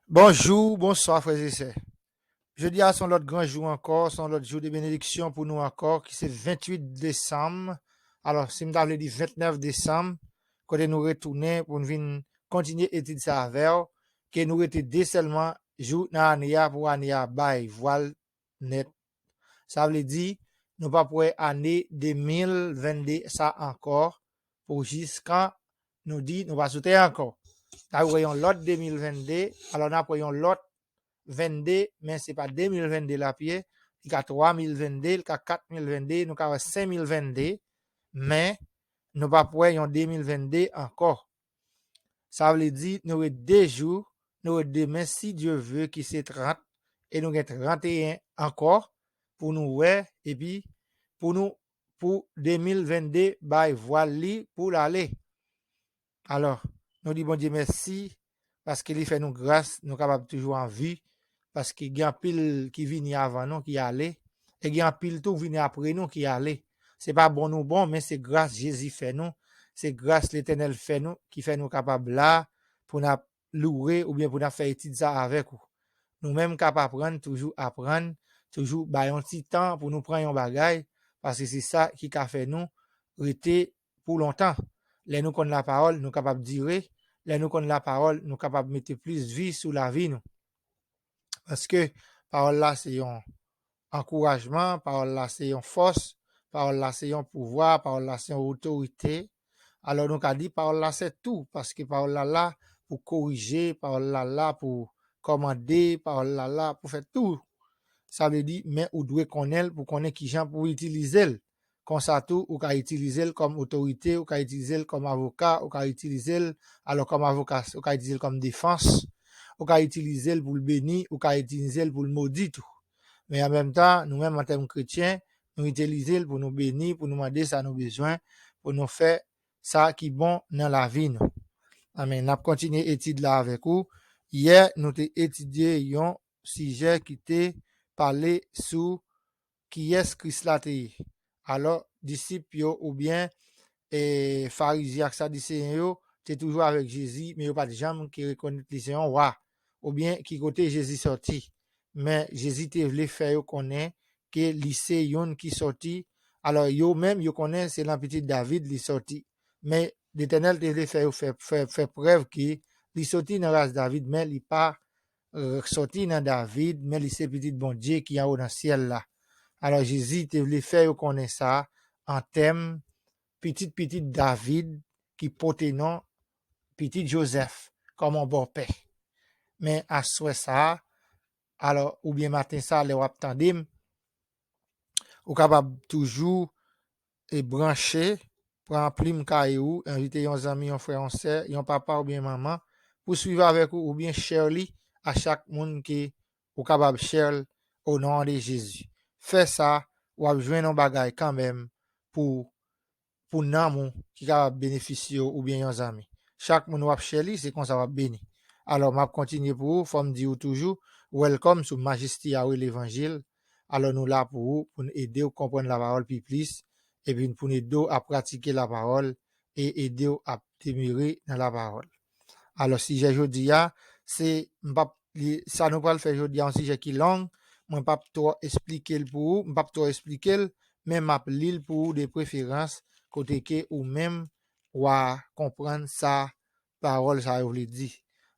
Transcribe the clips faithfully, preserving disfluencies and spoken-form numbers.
Bonjou, bonswa, frè e sè. Jodi a, se yon lòt gran jou ankò, se yon lòt jou de benediksyon pou nou ankò, ki se venntuit desanm. Alò, si m ta vle di ventnèf desanm, kote nou retounen pou n vin kontinye etid sa avè w, ke nou rete de sèlman jou nan ane a pou ane a bay vwal nèt. Sa vle di, nou p ap wè ane de mil vennde sa ankò, pou jiskan nou di nou pa sou tè ankò. N ap wè yon lòt de mil vennde, alò n ap wè yon lòt vennde, men se pa de mil vennde l ap ye, li ka twa mil vennde, li ka kat mil vennde, nou ka wè senk mil vennde, men nou p ap wè yon de mil vennde ankò. Sa vle di, nou ret de jou, nou ret demen, si Dye ve, ki se trant, e nou gen tranteyen ankò pou nou wè, epi pou nou, pou de mil vennde bay vwal li pou l ale. Alò, nou di Bondye mèsi, paske li fè nou gras, nou kapab toujou an vi, paske gen anpil ki vini avan nou, ki ale, e gen anpil tou vini apre nou, ki ale. Se pa bon nou bon, men se gras Jezi fè nou, se gras Letènèl fè nou, ki fè nou kapab la, pou n ap loure oubyen pou n ap fè etid sa avèk ou. Nou menm k ap aprann, toujou aprann, toujou bay yon ti tan pou nou pran yon bagay, paske se sa ki ka fè nou rete pou lontan. Lè nou konn lapawòl, nou kapab dire. Lè nou konn lapawòl, nou kapab mete plis vi sou lavi nou. Paske pawòl la se yon ankourajman, pawòl la se yon fòs, pawòl la se yon pouvwa, pawòl la se yon otorite. Alò nou ka di pawòl la se tou, paske pawòl la la pou korije, pawòl la la pou kòmande, pawòl la la pou fè tou. Sa vle di, men ou dwe konnen l pou konnen kijan pou w itilize l. Konsa tou, ou ka itilize l kòm otorite, ou ka itilize l kòm avoka, ou ka itilize l, alò kòm avoka, ou ka itilize l kòm defans, ou ka itilize l pou l beni, ou ka itilize l pou l modi tou. Men an menm tan, nou menm an tèm kretyen, nou itilize l pou nou beni, pou nou mande sa nou bezwen, pou nou fè sa ki bon nan lavi nou. Amèn. N ap kontinye etid la avèk ou. Yè, nou te etidye yon sijè ki te pale sou kiyès Kris la te ye. Alò, disip yo oubyen e, Farizyen ak Sadiseyen yo te toujou avèk Jezi, men yo pa t janm ki rekonèt li se yon wa, oubyen ki kote Jezi sòti. Men Jezi te vle fè yo konnen ke li se youn ki sòti. Alò, yo menm, yo konnen se nan pitit David li sòti. Men Letènèl te vle fè yo fè, fè, fè prèv ke li sòti nan ras David, men li pa eh, sòti nan David, men li se pitit Bondye ki anwo nan syèl la. Alò, Jezi te vle fè yo konnen sa an tèm pitit pitit David ki pote non pitit Jozèf kòm yon bòpè. Men aswè sa a, alò, oubyen maten sa a, lè w ap tande m, ou kapab toujou e branche, pran plim kaye ou, envite yon zanmi, yon frè, yon sè, yon papa oubyen manman pou swiv avèk ou oubyen share li a chak moun ke ou kapab share l o non de Jezi. Fè sa, w ap jwenn yon bagay kanmenm pou, pou nanm ou ki kapab benefisye w oubyen yon zanmi. Chak moun w ap share li, se konsa w ap beni. Alò, m ap kontinye pou ou, fò m di ou toujou, welcome sou Majesty Yahweh Levanjil. Alò, nou la pou ou, pou n ede w konprann lapawòl pi plis, epi pou n ede w ap pratike lapawòl e ede w ap demere nan lapawòl. Alò, sijè jodi a, se, m p ap, li, sa nou pral fè jodi a, yon sijè ki long, mwen p ap twò esplike l pou ou, m p ap twò esplike l, men m ap li l pou ou de preferans, kote ke ou menm w a konprann sa pawòl sa yo vle di.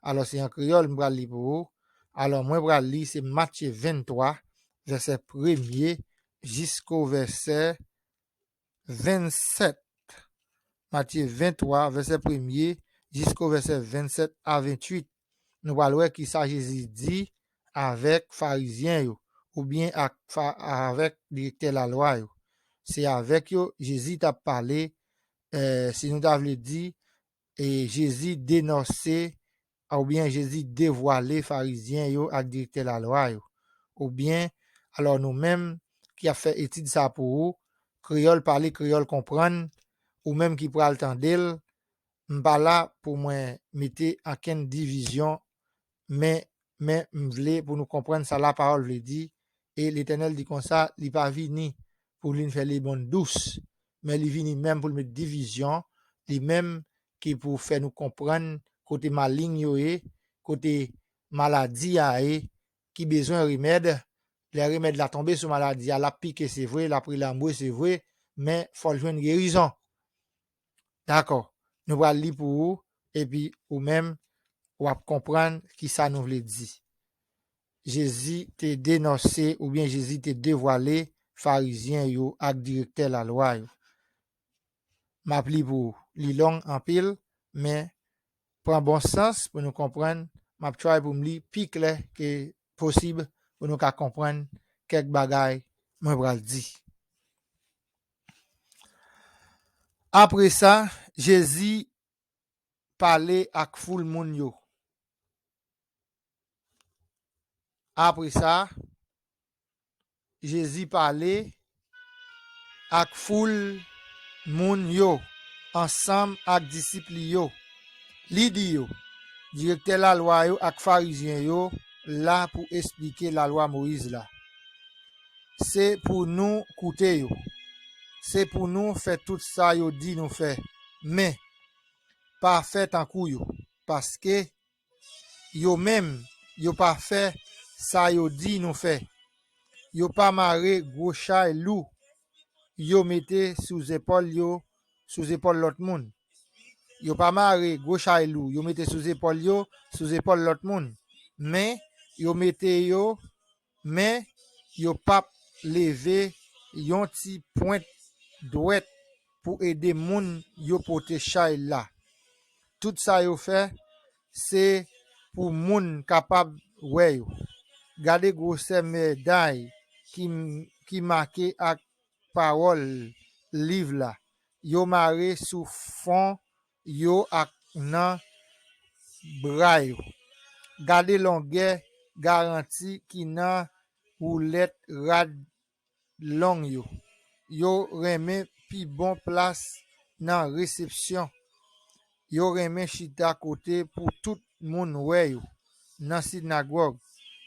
Alò, se an kreyòl m pral li pou ou. Alò, mwen pral li, se Matye venntwa, vèsè premye jisko vèsè vennsèt. Matye venntwa, vèsè premye jisko vèsè vennsèt a venntuit. Nou pral wè ki sa Jezi di avèk Farizyen yo, oubyen ak fa-, avèk direktè lalwa yo. Se avèk yo Jezi t ap pale, eh, si nou ta vle di, e Jezi denonse, oubyen Jezi devwale Farizyen yo ak direktè lalwa yo. Oubyen, alò nou menm ki ap fè etid sa pou ou, kreyòl pale, kreyòl konprann, ou menm ki pral tande l, m pa la pou mwen mete ankenn divizyon, men, men m vle pou nou konprann sa lapawòl vle di, e Letènèl di konsa, li pa vini pou vin fè lemonn dous, men li vini menm pou l met divizyon, li menm ki pou fè nou konprann kote maling yo ye, kote maladi a ye, ki bezwen remèd. Lè remèd la tonbe sou maladi a, l ap pike, se vre, l ap rele anmwe, se vre, men fò l jwenn gerizon. Dakò, nou pral li pou ou, epi ou menm, w ap konprann ki sa nou vle di. Jezi te denonse oubyen Jezi te devwale Farizyen yo ak direktè lalwa yo. M ap li pou ou. Li long anpil, men pran bon sans pou nou konprann. M ap try pou m li pi klè ke posib pou nou ka konprann kèk bagay mwen pral di. Apre sa, Jezi pale ak foul moun yo. Apre sa, Jezi pale ak foul moun yo ansanm ak disip li yo. Li di yo, direktè lalwa yo ak Farizyen yo la pou esplike lalwa Moyiz la. Se pou nou koute yo. Se pou nou fè tout sa yo di nou fè. Men, pa fè tankou yo, paske yo menm, yo pa fè sa yo di nou fè. Yo pa mare gwo chay lou yo mete sou zepòl yo, sou zepòl lòt moun. Yo pa mare gwo chay lou yo mete sou zepòl yo, sou zepòl lòt moun. Men, yo mete yo, men yo p ap leve yon ti pwent dwèt pou ede moun yo pote chay la. Tout sa yo fè, se pou moun kapab wè yo. Gade gwosè meday ki, ki make ak pawòl liv la. Yo mare sou fwon yo ak nan bra yo. Gade longè garanti ki nan woulèt rad long yo. Yo renmen pi bon plas nan resepsyon. Yo renmen chita kote pou tout moun wè yo nan sinagòg.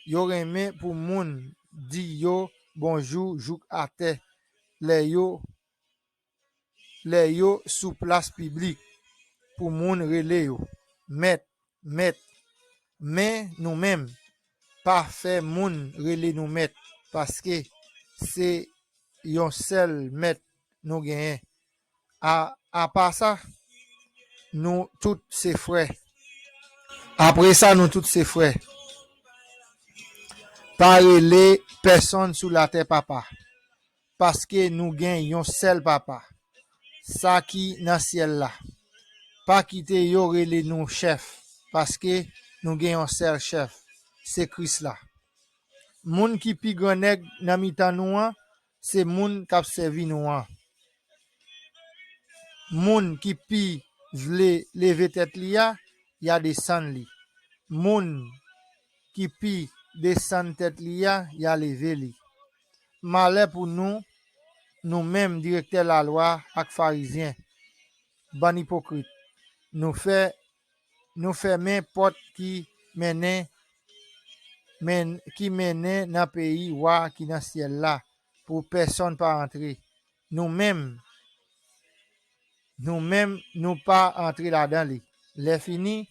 Yo renmen pou moun di yo bonjou jouk atè lè yo, lè yo sou plas piblik, pou moun rele yo, Mèt, Mèt. Men nou menm, pa fè moun rele nou Mèt, paske se yon sèl Mèt nou genyen. A, apa sa, nou tout se frè. Apre sa, nou tout se frè. Pa rele pèsonn sou latè papa, paske nou gen yon sèl Papa, sa ki nan syèl la. Pa kite yo rele nou chèf, paske nou gen yon sèl chèf, se Kris la. Moun ki pi grannèg nan mitan nou an, se moun k ap sèvi nou an. Moun ki pi vle leve tèt li a, y a desann li. Moun ki pi desann tèt li a, y a leve li. Malè pou nou, nou menm direktè lalwa ak Farizyen, bann ipokrit. Nou fè, nou fèmen pòt ki mennen, men, ki mennen nan peyi Wa ki nan syèl la, pou pèsonn pa antre. Nou menm, nou menm, nou pa antre ladan li. Lèfini,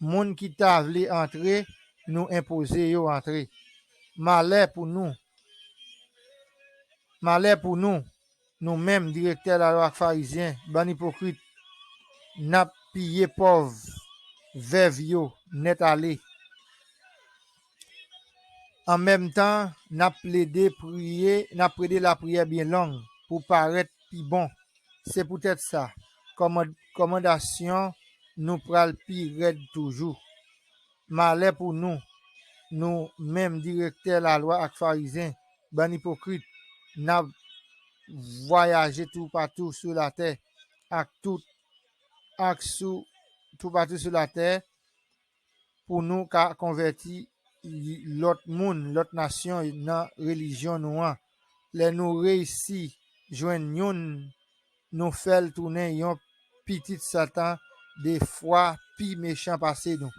moun ki ta vle antre, nou enpoze yo antre. Malè pou nou! Malè pou nou, nou menm direktè lalwa ak Farizyen, bann ipokrit! N ap piye pòv, vèv yo nèt ale. An menm tan, n ap plede priye, n ap plede lapriyè byen long pou parèt pi bon. Se poutèt sa, kòmand-, kòmandasyon nou pral pi rèd toujou. Malè pou nou, nou menm direktè lalwa ak Farizyen, bann ipokrit! N ap vwayaje toupatou sou latè ak tout, ak sou, toupatou sou latè pou nou ka konvèti lòt moun, lòt nasyon nan relijyon nou an. Lè nou reyisi jwenn youn, nou fè l tounen yon pitit Satan de fwa pi mechan pase nou.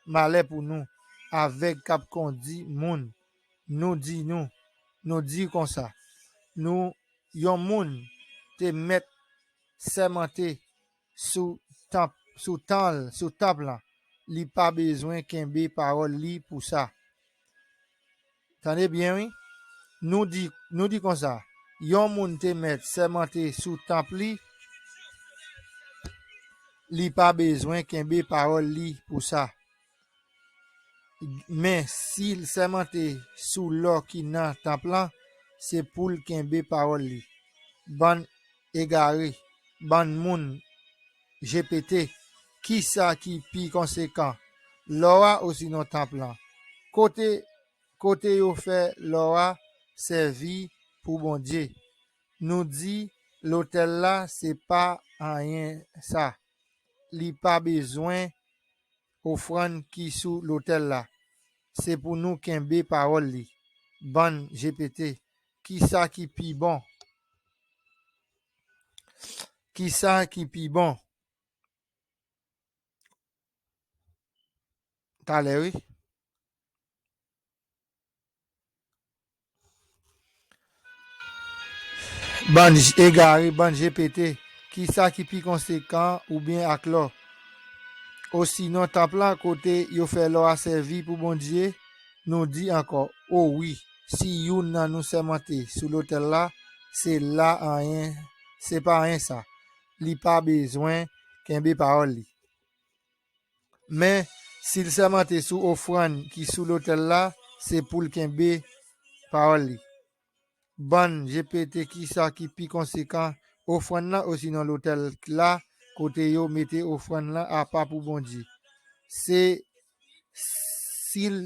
Malè pou nou, avèg k ap kondi moun. Nou di nou, nou di konsa, nou, yon moun te mèt sèmante sou tanp, sou tan, sou tanp lan, li pa bezwen kenbe pawòl li pou sa. Tande byen, wi. Nou di, nou di konsa, yon moun te mèt sèmante sou tanp li, li pa bezwen kenbe pawòl li pou sa. Men, si l sèmante sou lò ki nan tanp lan, se pou l kenbe pawòl li. Bann egare, bann moun G P T, ki sa ki pi konsekan, lò a osinon tanp lan? Kote, kote yo fè lò a sèvi pou Bondye? Nou di lotèl la se pa anyen sa. Li pa bezwen ofrann ki sou lotèl la. Se pou nou kenbe pawòl li. Bann G P T, ki sa ki pi bon? Ki sa ki pi bon? Talè, wi. Bann j-, egare, bann G P T, ki sa ki pi konsekan oubyen ak lò? Osinon tanp lan kote yo fè lò a sèvi pou Bondye? Nou di ankò, o wi, si youn nan nou sèmante sou lotèl la, se la anyen, se pa anyen sa. Li pa bezwen kenbe pawòl li. Men, si l sèmante sou ofrann ki sou lotèl la, se pou l kenbe pawòl li. Bann G P T, ki sa ki pi konsekan, ofrann lan osinon lotèl la, kote yo mete ofrann lan apa pou Bondye? Se, si l,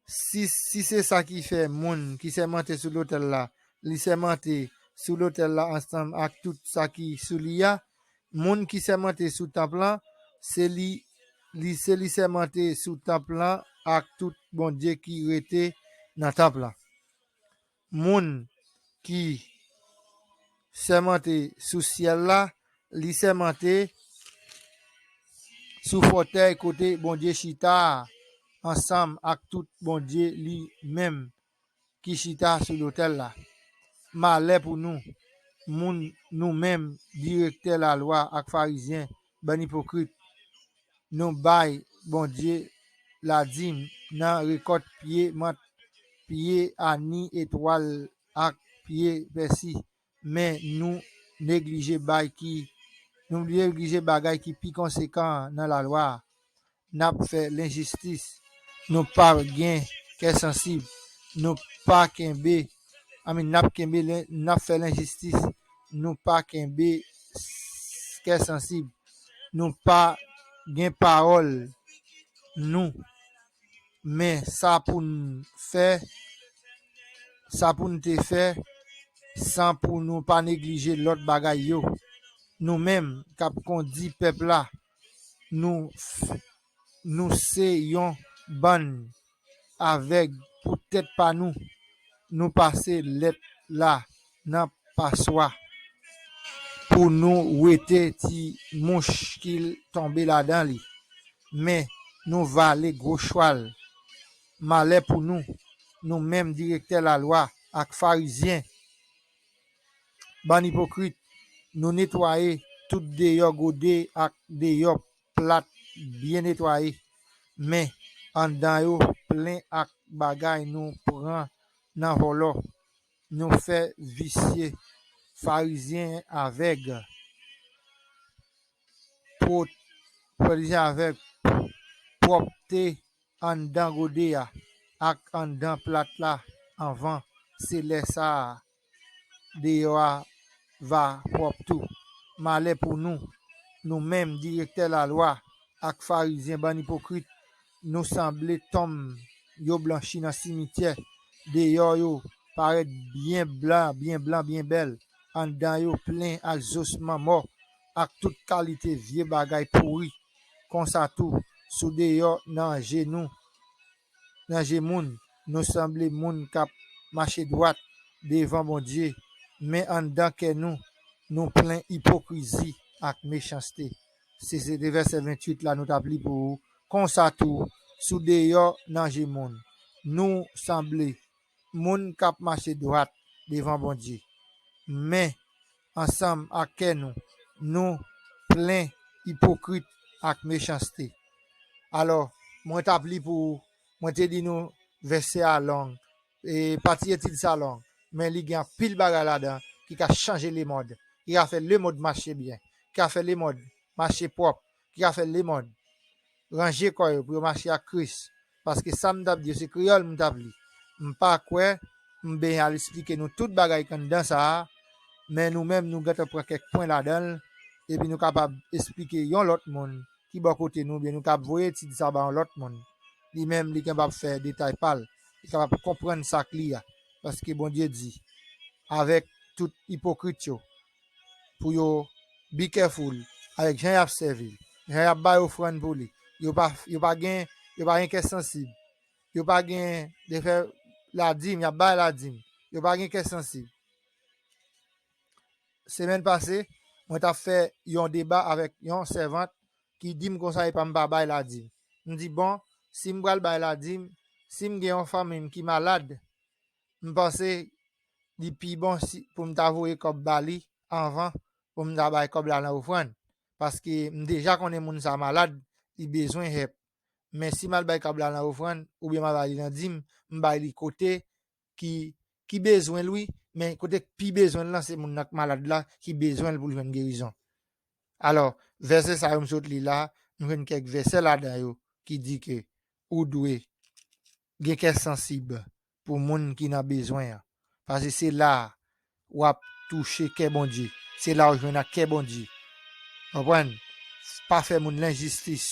si, si se sa ki fè moun ki sèmante sou lotèl la, li sèmante sou lotèl la ansanm ak tout sa ki sou li a, moun ki sèmante sou tanp lan, se li, li, se li sèmante sou tanp lan ak tout bondye ki rete nan tanp lan. Moun ki sèmante sou syèl la, li sèmante sou fòtèy kote Bondye chita a, ansanm ak tout bondye li menm ki chita sou lotèl la. Malè pou nou, moun, nou menm, direktè lalwa ak Farizyen, bann ipokrit, nou bay Bondye ladim nan rekòt pye mant, pye ani, etwal ak pye pèsi, men nou neglije bay ki, nou neglije bagay ki pi konsekan nan lalwa a. N ap fè lenjistis, nou pa gen kè sansib, nou pa kenbe, I mean, n ap kenbe len-, n ap fè lenjistis, nou pa kenbe s-, kè sansib, nou pa gen pawòl nou. Men sa pou n fè, sa pou n te fè, san pou nou pa neglije lòt bagay yo. Nou menm k ap kondi pèp la, nou f-, nou se yon bann avèg pou tèt pa nou. Nou pase lèt la nan paswa pou nou wete ti mouch ki tonbe ladan li. Men nou vale gwo chwal. Malè pou nou, nou menm direktè lalwa ak Farizyen, bann ipokrit, nou netwaye tout deyò gode ak deyò plat byen netwaye, men anndan yo plen ak bagay nou pran nan vòlò. Nou fè visye, Farizyen avèg, pwo-, Farizyen avèg, pwòpte anndan gode a ak anndan plat la anvan, se lè sa a deyò a va pwòp tou. Malè pou nou, nou menm direktè lalwa ak Farizyen, bann ipokrit, nou sanble tonm yo blanchi nan simityè. Deyò yo parèt byen blan, byen blan, byen bèl. Anndan yo plen ak zosman mò, ak tout kalite vye bagay pouri. Konsa tou, sou deyò nan je nou, nan je moun, nou sanble moun k ap mache dwat devan Bondye, men anndan kè nou, nou plen ipokrizi ak mechanste. Se, se te vèsè venntuit la nou t ap li pou ou. Konsa tou, sou deyò nan je moun, nou sanble moun k ap mache dwat devan Bondye. Men, ansanm ak kè nou, nou plen ipokrit ak mechanste. Alò, mwen t ap li pou ou, mwen te di nou vèsè a long, e pati etid sa long, men li gen anpil bagay ladan ki ka chanje lemonn, ki ka fè lemonn mache byen, ki ka fè lemonn mache pwòp, ki ka fè lemonn ranje kò yo pou yo mache ak Kris. Paske sa m t ap di yo, se kreyòl m t ap li. M pa kwè m benyen al esplike nou tout bagay k anndan sa a, men nou menm nou gentan pran kèk pwen ladan l, epi nou kapab esplike yon lòt moun ki bò kote nou, oubyen nou kab voye etid sa ba yon lòt moun. Li menm, li kapab fè detay pa l, li kapab konprann sa k li a. Paske Bondye di, avèk tout ipokrit yo, pou yo be careful avèk jan y ap sèvi l, jan y ap bay ofrann pou li. Yo pa, yo pa gen, yo pa gen kè sansib. Yo pa gen de fè ladim, y ap bay ladim. Yo pa gen kè sansib. Semèn pase, mwen t ap fè yon deba avèk yon sèvant ki di m konsa epa m pa bay ladim. M di, bon, si m pral bay ladim, si m gen yon fanmi m ki malad, m panse li pi bon si, pou m ta voye kòb ba li anvan pou m ta bay kòb la nan ofrann. Paske m deja konnen moun sa malad, li bezwen hèp. Men si m al bay kòb la nan ofrann, oubyen m al bay li nan dim, m bay li kote ki, ki bezwen l, wi, men kote k pi bezwen l lan, se moun nan k malad la, ki bezwen l pou l jwenn gerizon. Alò, vèsè sa yo m sot li la, nou jwenn kèk vèsè ladan yo ki di ke ou dwe gen kè sansib pou moun ki nan bezwen an. Paske se la w ap touche kè Bondye. Se la w jwenn ak kè Bondye. Konprann? Pa fè moun lenjistis.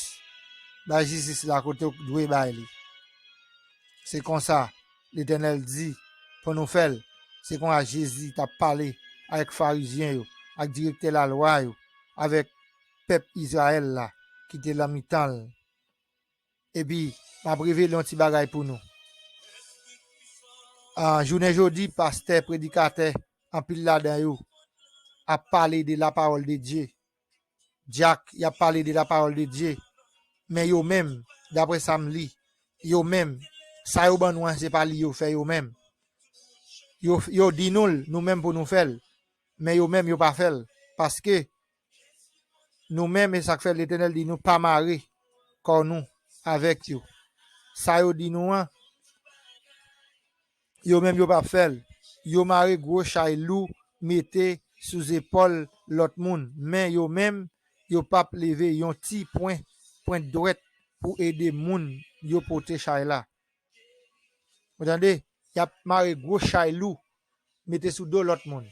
Bay jistis la kote w dwe bay li. Se konsa Letènèl di pou nou fè l. Se konsa Jezi t ap pale avèk Farizyen yo, ak direktè lalwa yo, avèk pèp Izrayèl la ki te nan mitan l. Epi, m ap revele yon ti bagay pou nou. Ah, jounen jodi, pastè, predikatè, anpil ladan yo ap pale de la parole de Dieu. Dyak, y ap pale de la parole de Dieu. Men yo menm, daprè sa m li, yo menm, sa yo ban nou an, se pa li yo fè yo menm. Yo, yo di nou l, nou menm pou nou fè l. Men yo menm, yo pa fè l. Paske nou menm, e sa k fè Letènèl di nou pa mare kò nou avèk yo. Sa yo di nou an, yo menm yo p ap fè l. Yo mare gwo chay lou, mete sou zepòl lòt moun. Men yo menm, yo p ap leve yon ti pwen, pwent dwèt pou ede moun yo pote chay la. Ou tande? Y ap mare gwo chay lou, mete sou do lòt moun.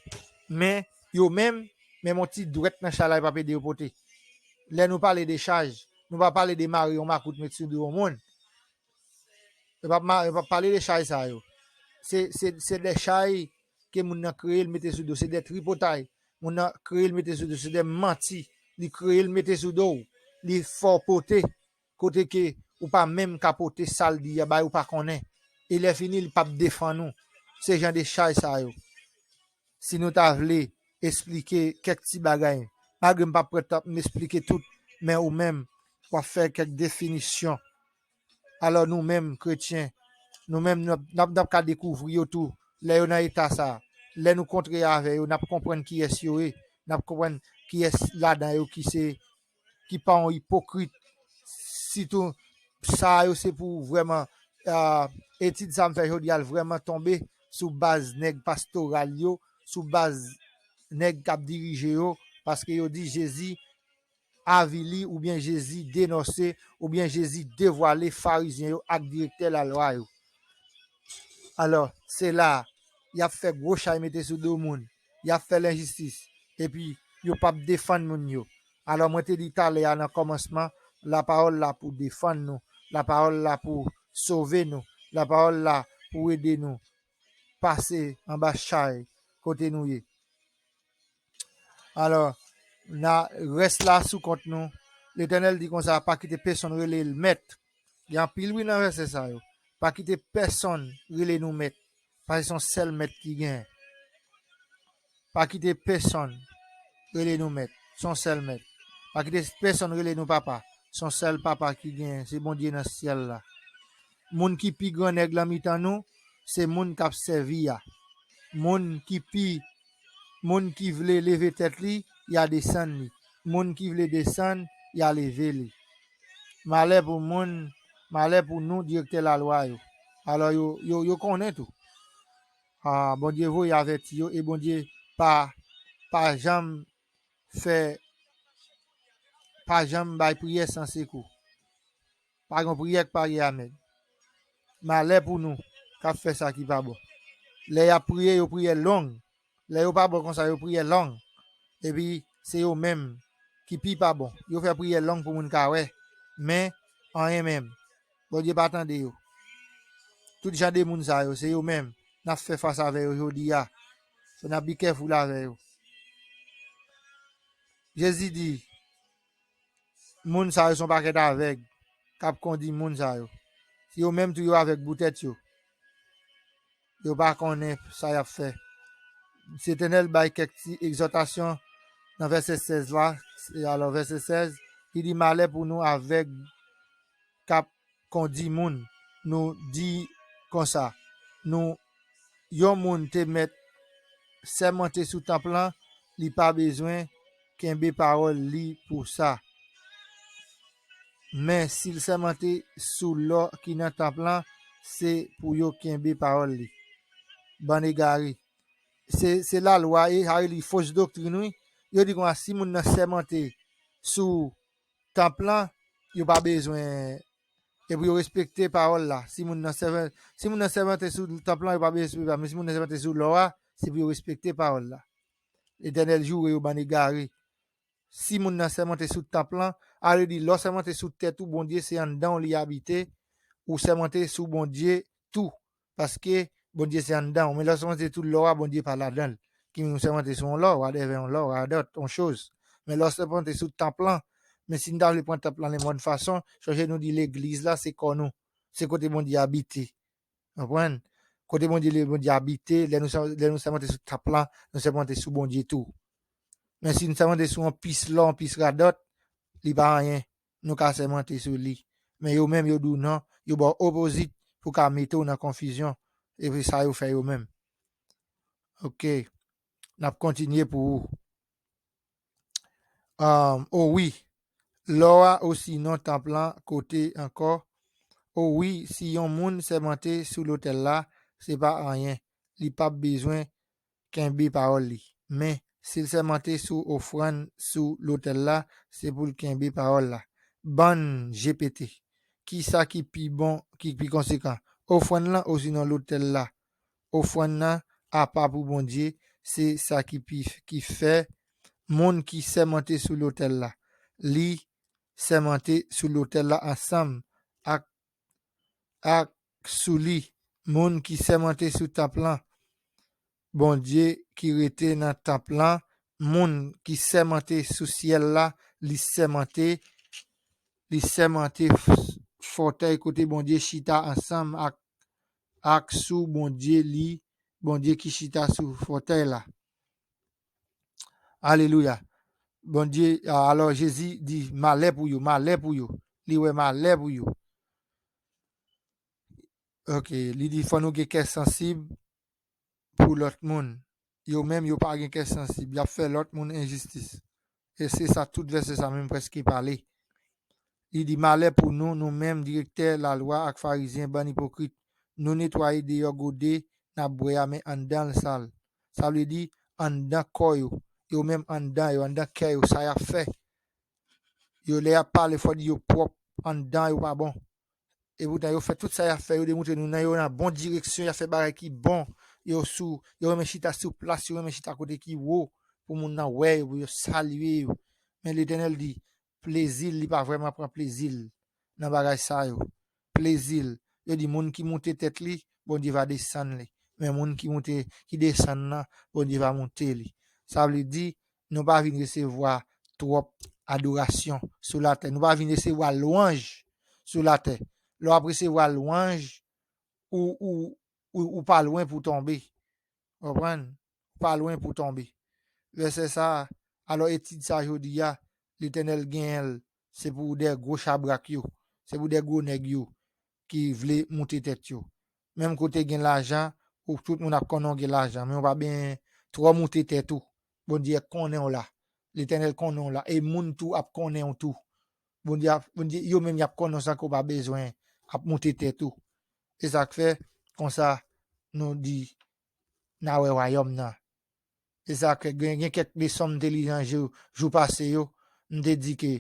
Men, yo menm, menm yon ti dwèt nan chay la, yo p ap ede yo pote. Lè nou pale de chaj, nou pa pale de mare yon makout met sou do yon moun. Yo p ap ma-, yo p ap pale de chay sa yo. Se, se, se de chay ke moun nan kreye l mete sou do. Se de tripotay. Moun nan kreye l mete sou do. Se de manti. Li kreye l mete sou do w. Li fè w pote. Kote ke ou pa menm ka pote sa l di a bay ou pa konnen. E lè fini, li p ap defann ou. Se jan de chay sa yo. Si nou ta vle esplike kèk ti bagay, malgre m p ap pran tan pou m esplike tout, men ou menm, w ap fè kèk definisyon. Alò, nou menm, kretyen, nou menm, n ap, n ap, n ap ka dekouvri yo tou, lè yo nan eta sa a. Lè nou kontre avè yo, n ap konprann kiyès yo ye, n ap konprann kiyès ladan yo ki se, ki pa yon ipokrit. Sitou, sa yo se pou vrèman, ah, etid sa m fè jodi a, l vrèman tonbe sou baz nèg pastoral yo, sou baz nèg k ap dirije yo, paske yo di Jezi avili, oubyen Jezi denonse, oubyen Jezi devwale Farizyen yo ak direktè lalwa yo. Alò, se la, y ap fè gwo chay mete sou do moun, y ap fè lenjistis, epi yo p ap defann moun yo. Alò, mwen te di talè a nan kòmansman, lapawòl la pou defann nou, lapawòl la pou sove nou, lapawòl la pou ede nou pase anba chay kote nou ye. Alò, na, rès la sou kont nou. Letènèl di konsa, pa kite pèsonn rele l mèt. Gen anpil wi nan vèsè sa yo. Pa kite pèsonn rele nou mèt. Paske se yon sèl mèt ki gen. Pa kite pèsonn rele nou mèt. Se yon sèl mèt. Pa kite pèsonn rele nou papa. Se yon sèl papa ki gen. Se Bondye nan syèl la. Moun ki pi gran nèg lan mitan nou, se moun k ap sèvi a. Moun ki pi, moun ki vle leve tèt li, y a desann li. Moun ki vle desann, y a leve li. Malè pou moun, malè pou nou direktè lalwa yo. Alò, yo, yo, yo konnen tou. Ah, Bondye voye avèti yo e Bondye pa, pa janm fè, pa janm bay priyè san sekou. Pa gen priyè k pa gen amèn. Malè pou nou k ap fè sa ki pa bon. Lè y ap priye, yo priye long. Lè yo pa bon konsa, yo priye long. Epi, se yo menm ki pi pa bon. Yo fè priyè long pou moun ka wè. Men, anyen menm. Bondye pa tande yo. Tout jan de moun sa yo, se yo menm. N ap fè fas avè yo jodi a. Fò n ap be careful avè yo. Jezi di, moun sa yo se yon pakèt avèg k ap kondi moun sa yo. Se yo menm tou yo avèg pou tèt yo. Yo pa konnen sa y ap fè. Letènèl bay kèk ti egzòtasyon nan vèsè sèz la. Alò, vèsè sèz, li di, malè pou nou avèg k ap kondi moun. Nou di konsa, nou, yon moun te mèt sèmante sou tanp lan, li pa bezwen kenbe pawòl li pou sa. Men si l sèmante sou lò ki nan tanp lan, se pou yo kenbe pawòl li. Bann egare. Se, se lalwa e sa yo rele fos doktrin, wi. Yo di konsa, si moun nan sèmante sou tanp lan, yo pa bezwen, e pou yo respekte pawòl la. Si moun nan sèmante, si moun nan sèmante sou tanp lan, yo pa bezwen respekte, men si moun nan sèmante sou lò a, se pou yo respekte pawòl la. Letènèl joure yo, bann egare. Si moun nan sèmante sou tanp lan, sa vle di, lè w sèmante sou tèt ou, Bondye se anndan w li abite, ou sèmante sou Bondye tou. Paske Bondye se anndan w. Men lè w sèmante sou lò a, Bondye pa ladan l. Ki moun sèmante sou yon lò, whatever yon lò, radòt, yon choz. Men lè w sèmante sou tanp lan, men si n ta vle pran tanp lan nan yon bòn fason, sonje nou di legliz la, se kò nou. Se kote Bondye abite. Konprann? Kote Bondye, Bondye abite, lè nou, lè nou sèmante sou tanp lan, nou sèmante sou Bondye tou. Men si nou sèmante sou yon pis lò, yon pis radòt, li pa anyen. Nou ka sèmante sou li. Men yo menm, yo di w non, yo ba w opozit pou ka mete w nan konfizyon. E se sa yo fè yo menm. Ok. N ap kontinye pou ou. Um, o wi, lò a osinon tanp lan kote ankò. O wi, si yon moun sèmante sou lotèl la, se pa anyen. Li p ap bezwen kenbe pawòl li. Men, si l sèmante sou ofrann sou lotèl la, se pou l kenbe pawòl la. Bann G P T. Ki sa ki pi bon, ki pi konsekan? Ofrann lan osinon lotèl la? Ofrann nan apa pou Bondye, se sa ki pi, ki fè moun ki sèmante sou lotèl la. Li sèmante sou lotèl la ansanm ak, ak sou li. Moun ki sèmante sou tanp lan, Bondye ki rete nan tanp lan, moun ki sèmante sou syèl la, li sèmante, li sèmante f-, fòtèy kote Bondye chita ansanm ak, ak sou Bondye li, Bondye ki chita sou fòtèy la. Alelouya. Bondye, a-, alò Jezi di, malè pou yo, malè pou yo. Li wè malè pou yo. Ok, li di, fò nou gen kè sansib pou lòt moun. Yo menm, yo pa gen kè sansib. Y ap fè lòt moun enjistis. E se sa tout vèsè sa menm prèske pale. Li di, malè pou nou, nou menm, direktè lalwa ak farizyen, bann ipokrit. Nou netwaye deyò gode n ap bwè a, men anndan l sal. Sa vle di, anndan kò yo. Yo menm anndan yo, anndan kè yo, sa y ap fè. Yo, lè y ap pale, fò di yo pwòp, anndan yo pa bon. E poutan, yo fè tout sa y ap fè, yo demontre nou nan yo nan bon direksyon, y ap fè bagay ki bon. Yo sou, yo renmen chita sou plas, yo renmen chita kote ki wo, pou moun nan wè yo, pou yo salye yo. Men Letènèl di, plezi l, li pa vrèman pran plezi l nan bagay sa yo. Plezi l, yo di moun ki moute tèt li, Bondye va desann li. Men moun ki moute, ki desann nan, Bondye va moute li. Sa vle di, nou pa vin resevwa twòp adorasyon sou latè. Nou pa vin resevwa lwanj sou latè. Lè w ap resevwa lwanj, ou, ou, ou, ou pa lwen pou tonbe. Konprann? Ou pa lwen pou tonbe. Vèsè sa, alò etid sa jodi a, Letènèl genyen l, se pou de gwo chabrak yo, se pou de gwo nèg yo ki vle moute tèt yo. Menm kote gen lajan, ou tout moun ap konnen w gen lajan, men w pa ben twò moute tèt ou. Bondye konnen w la. Letènèl konnen w la. E moun tou ap konnen w tou. Bondye ap, Bondye, yo menm y ap konnen sa ke w pa bezwen ap moute tèt ou. E sa k fè, konsa, nou di, n a wè wayòm nan. E sa ke gen, gen kèk leson m te li nan jou, jou pase yo, m te di ke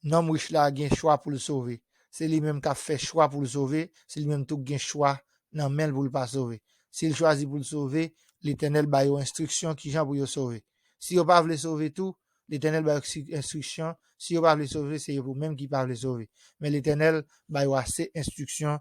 nonm rich la gen chwa pou l sove. Se li menm k ap fè chwa pou l sove, se li menm tou k gen chwa nan men l pou l pa sove. Si l chwazi pou l sove, Letènèl ba yo enstriksyon kijan pou yo sove. Si yo pa vle sove tou, Letènèl ba yo enstriksyon. Si yo pa vle sove, se yo menm ki pa vle sove. Men Letènèl ba yo ase enstriksyon